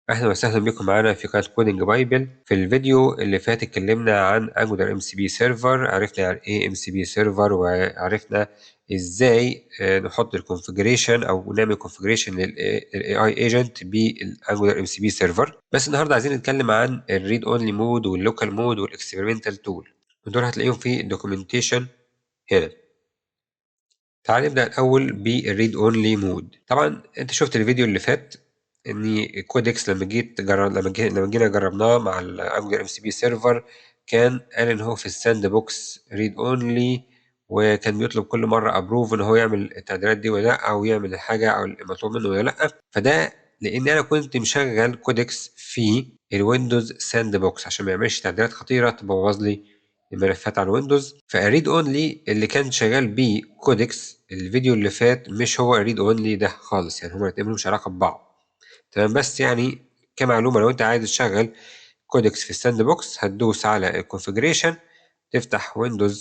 اهلا وسهلا بكم معانا في قناة Coding Bible. في الفيديو اللي فات اتكلمنا عن Angular MCP Server، عرفنا يعني ايه MCP Server، وعرفنا ازاي نحط ال configuration او نعمل configuration لل AI agent بال Angular MCP Server. بس النهارده عايزين نتكلم عن ال read only mode وال local mode وال experimental tool، ودول هتلاقيهم في ال documentation هنا. تعال نبدا الاول بال read only mode. طبعا انت شفت الفيديو اللي فات ان Codex لما جينا جربناه مع ال Angular MCP Server كان قال ان هو في ال sandbox read only، وكان بيطلب كل مرة approve ان هو يعمل التعديلات دي ولا لا، او يعمل الحاجة او المطلوب منه ولا لا. فده لان انا كنت مشغل Codex في ال Windows sandbox عشان ما يعملش تعديلات خطيرة تبوظ لي الملفات على ال Windows. فال read only اللي كان شغال بيه Codex الفيديو اللي فات مش هو ال read only ده خالص، يعني هما الاثنين ملهمش علاقة ببعض، تمام. بس يعني كمعلومه لو انت عايز تشغل Codex في ال sandbox هتدوس على ال configuration، تفتح Windows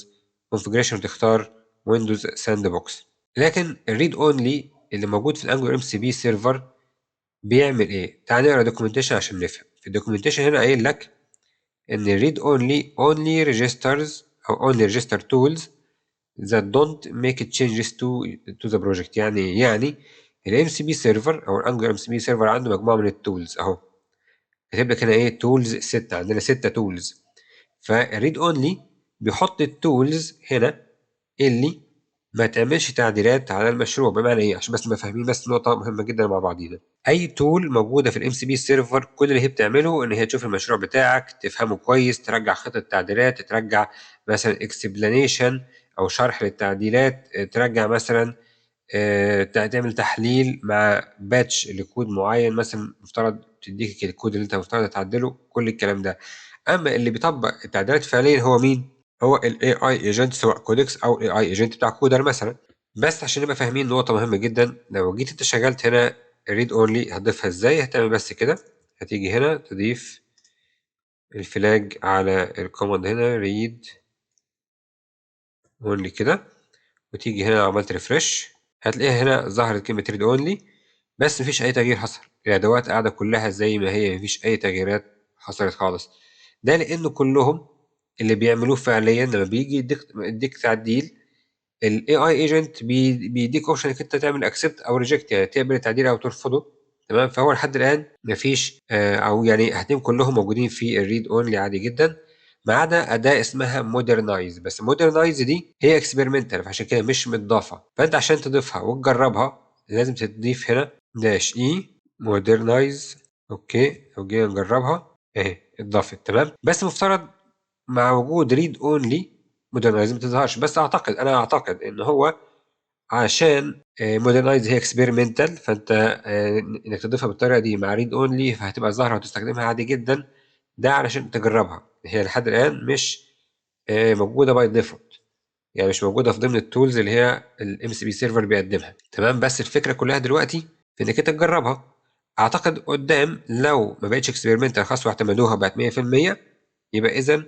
configuration وتختار Windows sandbox. لكن ال read only اللي موجود في ال Angular MCP Server بيعمل ايه؟ تعال نقرا documentation عشان نفهم. في ال documentation هنا قايل لك ان ال read only only registers او only register tools that don't make changes to the project. يعني ال MCP server او ال Angular MCP server عنده مجموعة من ال tools اهو، كاتب لك هنا ايه؟ tools 6، عندنا 6 tools. فال read only بيحط ال tools هنا اللي ما تعملش تعديلات على المشروع. بمعنى ايه؟ عشان بس نبقى فاهمين بس نقطة مهمة جدا مع بعضينا. اي tool موجودة في ال MCP server كل اللي هي بتعمله ان هي تشوف المشروع بتاعك، تفهمه كويس، ترجع خطه تعديلات، ترجع مثلا explanation او شرح للتعديلات، ترجع مثلا تعمل تحليل مع patch لكود معين مثلا، مفترض تديك الكود اللي انت مفترض تعدله، كل الكلام ده. اما اللي بيطبق التعديلات فعليا هو مين؟ هو ال AI agent، سواء Codex او ال AI agent بتاع Qoder مثلا. بس عشان نبقى فاهمين نقطة مهمة جدا، لو جيت انت شغلت هنا read only هتضيفها ازاي؟ هتعمل بس كده، هتيجي هنا تضيف ال flag على ال command هنا read only كده، وتيجي هنا عملت refresh هتلاقيها هنا ظهرت كلمة read only، بس مفيش أي تغيير حصل، الأدوات قاعدة كلها زي ما هي، مفيش أي تغييرات حصلت خالص. ده لأنه كلهم اللي بيعملوه فعليا لما بيجي يديك تعديل ال AI agent بيديك option انك انت تعمل accept او reject، يعني تقبل التعديل او ترفضه، تمام. فهو لحد الان مفيش او يعني هتلاقيهم كلهم موجودين في ال read only عادي جدا، ما عدا اداه اسمها modernize. بس modernize دي هي experimental، فعشان كده مش متضافه. فانت عشان تضيفها وتجربها لازم تضيف هنا dash e modernize. okay، لو جينا نجربها اهي اتضافت، تمام. بس مفترض مع وجود read only modernize ما تظهرش، بس انا اعتقد ان هو عشان modernize هي experimental، فانت انك تضيفها بالطريقة دي مع read only فهتبقى ظاهره وتستخدمها عادي جدا. ده علشان تجربها، هي لحد الان مش موجودة by default، يعني مش موجودة في ضمن ال tools اللي هي ال MCP server بيقدمها، تمام. بس الفكرة كلها دلوقتي في انك انت تجربها. اعتقد قدام لو ما بقتش experimental خلاص واعتمدوها بقت 100%، يبقى اذا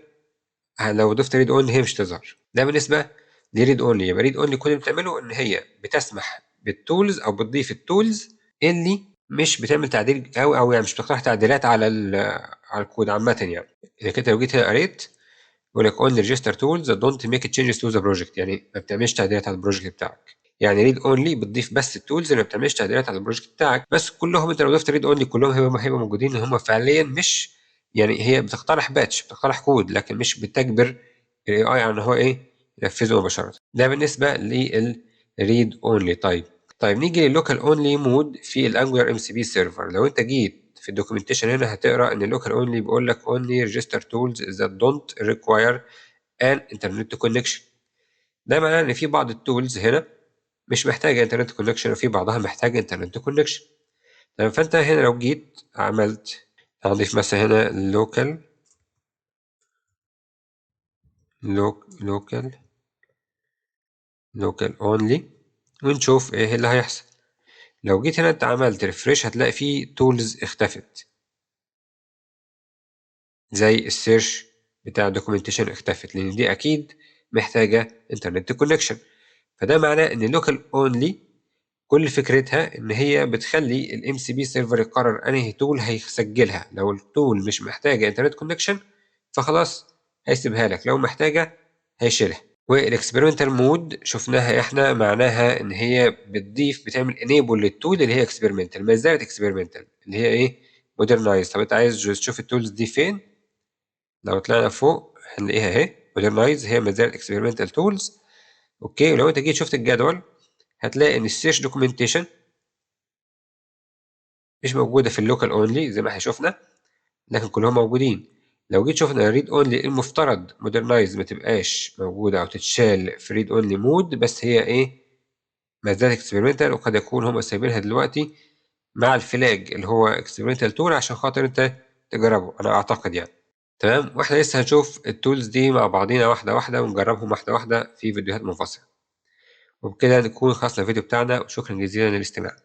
لو ضفت read only هي مش تظهر. ده بالنسبة ل read only. يبقى read only كل اللي بتعمله ان هي بتسمح بال tools او بتضيف ال tools اللي مش بتعمل تعديل او يعني مش بتقترح تعديلات على الكود عامة. يعني انك انت لو جيت هنا قريت يقول لك only register tools that don't make changes to the project، يعني ما بتعملش تعديلات على ال project بتاعك. يعني read only بتضيف بس ال tools اللي ما بتعملش تعديلات على ال project بتاعك بس. كلهم انت لو ضفت read only كلهم هيبقوا موجودين، ان هم فعليا مش يعني هي بتقترح patch، بتقترح كود، لكن مش بتجبر ال AI على ان هو ايه ينفذه مباشرة. ده بالنسبة لل read only. طيب نيجي لل local only mode في ال Angular MCP server. لو انت جيت في ال documentation هنا هتقرا ان ال local only بيقول لك only register tools that don't require an internet connection. ده معناه ان في بعض ال tools هنا مش محتاجه internet connection وفي بعضها محتاجه internet connection، تمام. فانت هنا لو جيت عملت هنضيف مثلا هنا local only ونشوف ايه اللي هيحصل. لو جيت هنا انت عملت refresh هتلاقي فيه tools اختفت، زي ال search بتاع documentation اختفت، لان دي اكيد محتاجه internet connection. فده معناه ان ال local only كل اللي بتعمله ان هي بتضيف ال tools اللي كل فكرتها ان هي بتخلي ال MCP server يقرر انهي tool هيسجلها. لو ال tool مش محتاجه internet connection فخلاص هيسيبها لك، لو محتاجه هيشيلها. وال experimental mode شفناها احنا، معناها ان هي بتضيف، بتعمل enable لل tool اللي هي experimental، ما زالت experimental، اللي هي ايه؟ modernize. طب انت عايز تشوف ال tools دي فين؟ لو طلعنا فوق هنلاقيها اهي modernize، هي ما زالت experimental tools. okay، ولو انت جيت شفت الجدول هتلاقي ان ال search documentation مش موجودة في ال local only زي ما احنا شفنا، لكن كلهم موجودين. لو جيت شفنا read only، المفترض modernize ما تبقاش موجودة او تتشال في read only mode، بس هي ايه؟ ما زالت experimental، وقد يكون هم سايبينها دلوقتي مع ال flag اللي هو experimental tool عشان خاطر انت تجربه، انا اعتقد يعني. تمام، واحنا لسه هنشوف ال tools دي مع بعضينا واحدة واحدة ونجربهم واحدة واحدة في فيديوهات منفصلة. وبكده نكون خلصنا الفيديو بتاعنا، وشكرا جزيلا للاستماع.